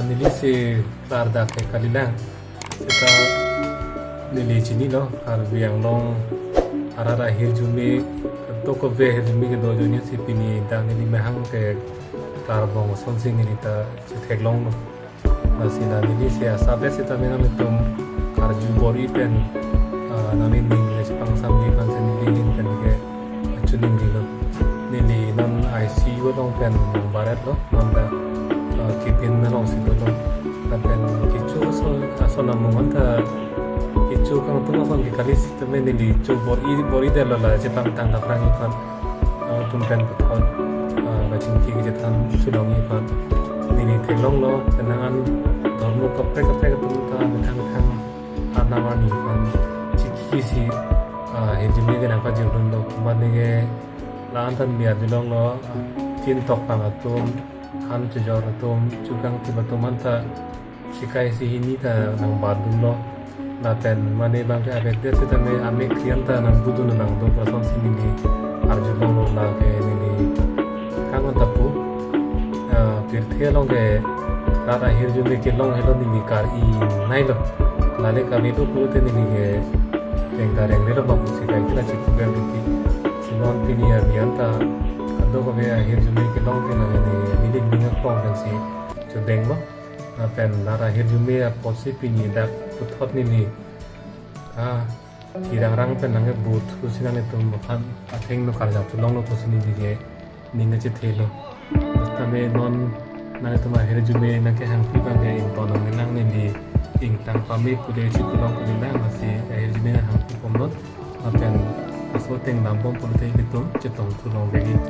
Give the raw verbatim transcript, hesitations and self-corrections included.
Neli si klardak ke kalilang. Seta neli chinilo, Karbi Anglong arat ahirjume, kadokave ahirjume kedo ajoine si pini dak neli mahang ke klarbom asonsi neli ta chetheklonglo. Lasi la neli si asap seta menang itum karju bor-i pen, ah, nangning le chepangsamji aphan si neli ahin pen ke chuning dilo. Neli non I C U along pen nangbaretlo, non ta, ah, kipin alongsi dolo. Lapen kecho ason, ason amung anta kecho kangtung ason ke kali sitame neli cho bor-i, bor-idetlo la chepangtang aphrang aphan. Nangtum pen puthot, ah, kachingki kachethan chelongji aphan. Neli theklonglo, penang an dhormo kaprek kaprek atum ta methang methang arnam arni aphan chikisi, ah, ahirjume ke nangpajirdundo, komatne ke la-an than biar dilonglo, ah, chin tokpang atum, han chojor atum, chukangtip atum anta sikaisi hini ta nangbadunlo. Lapen mane abang ke avedetsi tame amek krian ta nangbudun nangdo, lasonsi neli arjulonglo, lake neli kang tapu, ah, pirthe along ke rat ahirjume kelong helo neli kar-i nailo. Lale kami tu pute neli ke rengda rengrelo, bapu sikai kila chikubel titi. Si non pini arni anta kadokave ahirjume kelong ke neli, neli ning akrong pensi chodenglo. Lapen rat ahirjume apotsi pini dak puthot neli, ah, thirangrang pen nangkebuthusi nanglitum aphan athengno karjap chelonglo pusi neli ke ning kachethelo. Sitame non nanglitum ahirjume nangkehangpi abang ke ington nangnelang, neli ingtang pame pule chipulong pule lang, lasi ahirjume nangkehangpi bomnon. Lapen laso ateng dambom pulote ilitum chetongthu longvekji.